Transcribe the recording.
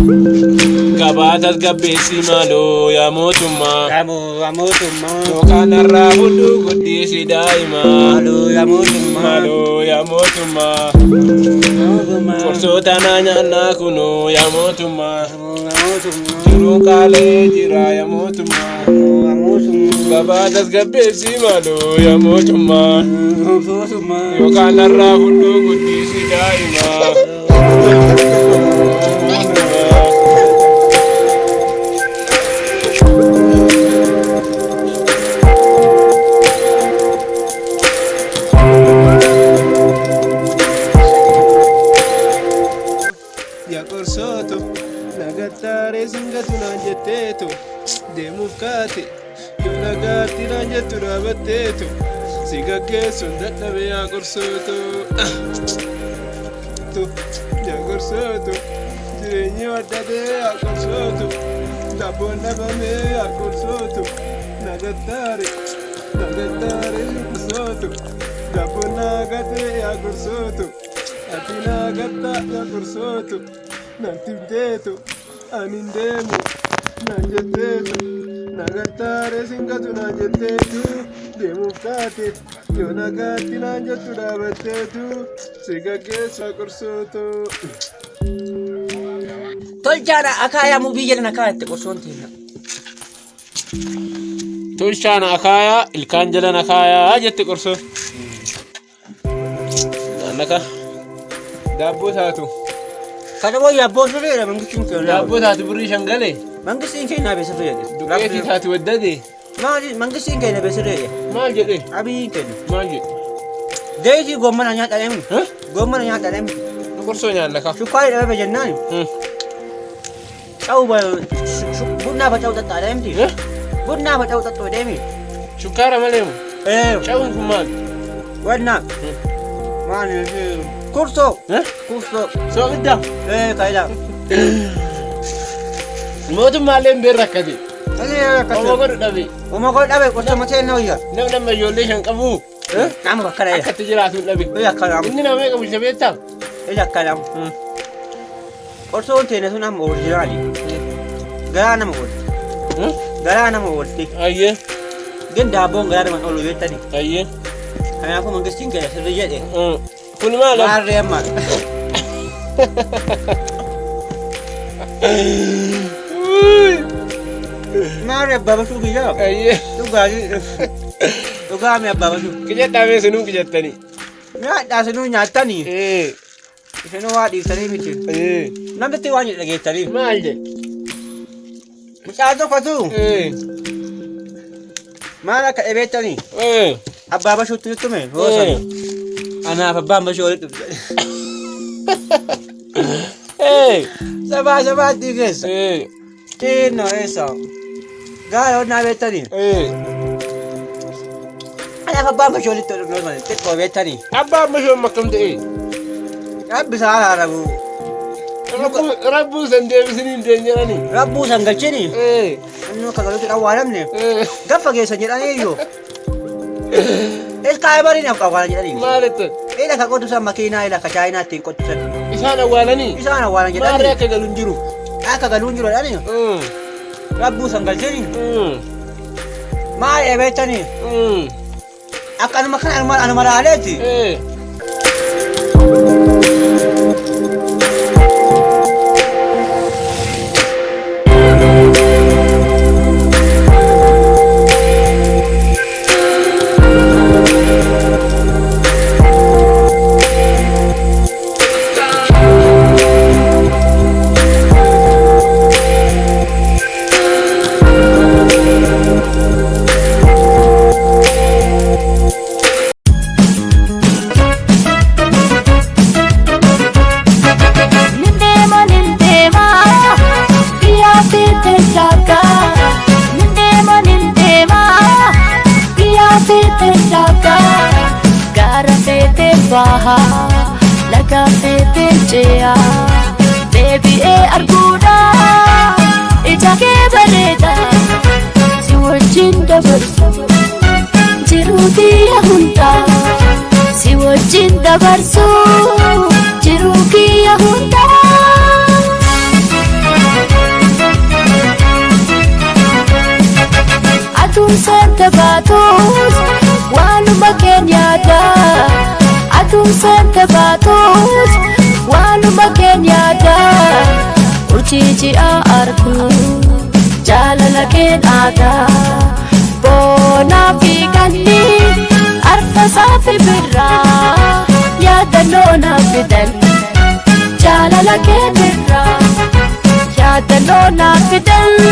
Gabaa tasgabbeessi maaloo yaa mootummaa. Yaa mootummaa. Yookaan har'aa fudhu guddisi daa'imaa. Maaloo yaa mootummaa. Maaloo yaa mootummaa. Mootummaa. Qorsoota naa nyaannaa kunoo yaa mootummaa. Yaa mootummaa. Jiruun qaala'ee jira yaa mootummaa. Yaa mootummaa. Gabaa tasgabbeessi maaloo yaa mootummaa. Mootummaa. Yookaan har'aa fudhu guddisi daa'imaa. Yaa qorsooto nagattaaree singatu naan jetteetu deemuuf kaate yoo nagaatti naan jettu dhaabatteetu si gaggeessuun dadhabe yaa qorsooto. Yaa qorsooto jireenyi waddate yaa qorsooto daabboon dhabame yaa qorsooto nagattaare nagattaaree qorsooto daabboon nagate yaa qorsooto. Ati nagatta yaa qorsooto nan timteeto ani hin deemu naan jetteeto nagattaaree singatu naan jetteetu deemuuf kaate yoo nagaatti naan jettu dhaabatteetu si gaggeessa qorsooto. Tolchaadha akaayaa muu biyya lana kaayette qorsoon teenna. Tolchaan akaayaa ilkaan jalan akaayaa jette qorsoon. Naannaka daabboo taatu. Kana wayya abboo sirriidha mangistiin keenya. Daabboo taatu birrii shan galee Mangistiin keenya bee sirriidha. duqeetii taatu waddate Maali mangistiin keenya bee sirriidha. maal jedhe Abiyyiin keenya. maal jedhe. Deetii goommana nyaadha deemu. Huh? Goommana nyaadha deemu. Nu qorsoo nyaanna ka. Shukkaarii dhabe jennaan. Cawu bunnaa faca'u xaxxaa deemti. Bunnaa faca'u xaxxoo deemi. Shukkaara malee mu. Ee Cawuun kun maal? wanna. Maali kursoo. Kursoo. Soogidda. Ee kaayila. Mootummaallee hin beeku rakkate. Oma godhu dhabe. Oma godhu dhabe qorsoo matee na wayya. Namni amma ijoollee shan qabu. Nama bakka dhaya. Akkatti jiraatu hin dhabe. Ila akkana. Inni nama meeqa bulcha beektaa? Ila akkana. Qorsoon teenya sun amma orijinaali. Garaa nama oolti. Garaa nama oolti. Ayyee. Gin daabboon garaa nama oolu beektani. Ayyee. Kanaafuu mangistiin keenya sirrii jedhe. Kun maal? Maarree amma. Maarree abbaa bashuu biyyaa. Ayyee. Dhugaatii. Dhugaami abbaa bashuu. Qijedhaa mee sinuu qijettanii. Nyaadhaa sinuu nyaattanii. Isinuu waa dhiiftanii miti. Namtitti waan jedhe dhageettanii. Maal jedhe? Mucaa tokkotu maal akka dhabeettanii. Abbaa bashuutti nutti hime. Anaaf abbaan bashuu walitti dhufte. Sabaa sabaatti keessa. Xinnoo eessa. Gaara onnaa beektanii. Anaaf abbaan bashuu walitti dhufne xiqqoo beektanii. Abbaan bashuu amma akkam ta'e? Rabbi isaa araaramu. Rabbuu san deebisanii hin deenyerani. Rabbuu san galchini. Inni akka galuutti dhawwaalamne. Gaffa geessan jedhanii iyyuu. Ilkaan bariin af awwaalan jedhanii. Maal jettan? Ila ka qotu san makiinaa ila ka chaayinaa ittiin qotu san. Isaan awwaalanii? Isaan awwaalan jedhanii. Maarree akka galu hin jiru. Akka galu hin jiru jedhanii. Rabbuu san galchini. Maal ebeettanii? Akka anuma kana anuma anuma laaleeti. Nindema nindema, biyya fiite jaaka. Nindema nindema, biyya fiite jaaka. Gaara feete baha, laga feete ce'a. Deebi'ee arguudha, ija kee bareeda. Si wajjin dabarsu, jiruu kiyya hundaa. Si wajjin dabarsu, jiruu kiyya hundaa. Aduun seente baatus waanuma keenyaadha. Aduun seente baatus waanuma keenyaadha. Urjii ji'a argu jaalala keen aadaa. Boonaa fi galli arfasaa fi birraa yaadannoo naaf fidan jaalala keen irraa yaadannoo naaf fidan.